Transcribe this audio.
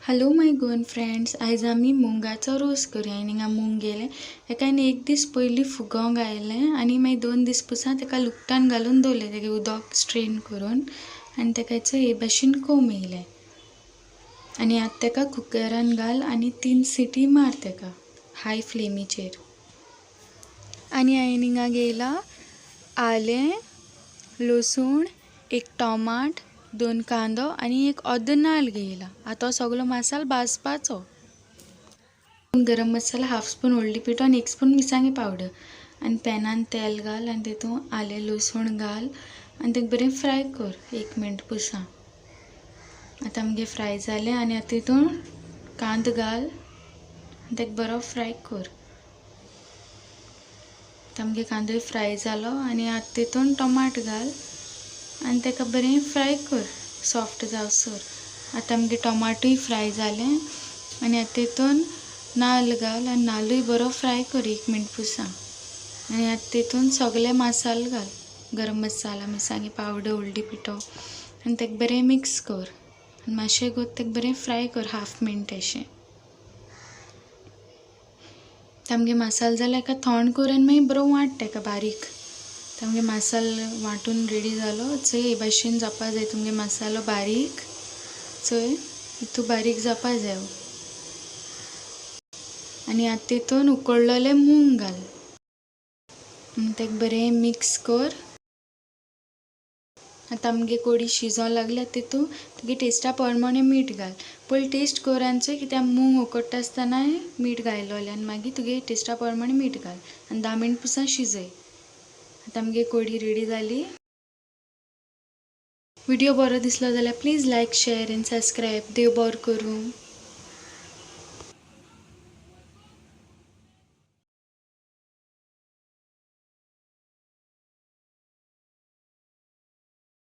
Hello my Goan friends, आयज आमी मुंगाचो रोस करूया. आनी हिंगा मूंग गेले तेका हांवें एक दीस पयलीं फुगोवंक घायलें आनी मागीर 2 दीस पुसान तेका लुगटान घालून दवरलें, तेगे उदक स्ट्रेन करून आनी तेका हे भाशेन कोम येयलें. आनी आतां तेका कुकरान घाल आनी 3 सिटी मार तेका हाय फ्लेमीचेर. आनी हांवें हिंगा घेयला आलें, लसूण, 1 टोमाट, 2 कांदो आनी 1 अर्द नाल्ल घेयला. आतां सगलो मसालो भाजपाचो. गरम मसाला, 1/2 स्पून हळदी पिठो आनी 1 स्पून मिरसांगे पावडर. आनी पॅनान तेल घाल आनी तितून आलें लसूण घाल आनी तेका बरें फ्राय कर 1 मिनट पुसा. आतां आमगे फ्राय जालें आनी आतां तितून कांदो घाल आनी तेका बरो फ्राय कर. आतां आमगे कांदोय फ्राय जालो आनी आतां तितून टोमाट घाल आनी तेका बरें फ्राय कर सॉफ्ट जावसर. आतां आमगे टोमाटूय फ्राय जालें आनी आतां तितून नाल्ल घाल आनी नाल्लूय बरो फ्राय कर 1 मिनट पुसा. आनी आतां तितून सगळे मसालो घाल, गरम मसाला, मिरसांगे पावडर, हळदी पिठो आनी तेका बरें मिक्स कर आनी मातशें गोत तेका बरें फ्राय कर 1/2 मिनट अशें. आमगे मसालो जाल्यार एका थंड कर आनी मागीर बरो वांट तेका बारीक. आमगे मसालो वांटून रेडी जालो. चोय हे भाशेन जावपा जाय तुमगे मसालो बारीक. चोय हितू बारीक जावपा जाय. आनी आतां तितून उकडलेले मूंग घाल आनी तेका बरें मिक्स कर. आतां आमगे कोडी शिजोंक लागल्या तितून तुगे टेस्टा प्रमाणे मीठ घाल. पयलीं टेस्ट कर आनी चोय कित्याक मूंग उकडटा आसतनाय मीठ घायलोलें आनी मागीर तुगे टेस्टा प्रमाणे मीठ घाल आनी 10 मिनट पुसान शिजय. आतां आमगे कोडी रेडी जाली. व्हिडिओ बरो दिसलो जाल्यार please like, share and subscribe. देव बरो करूं.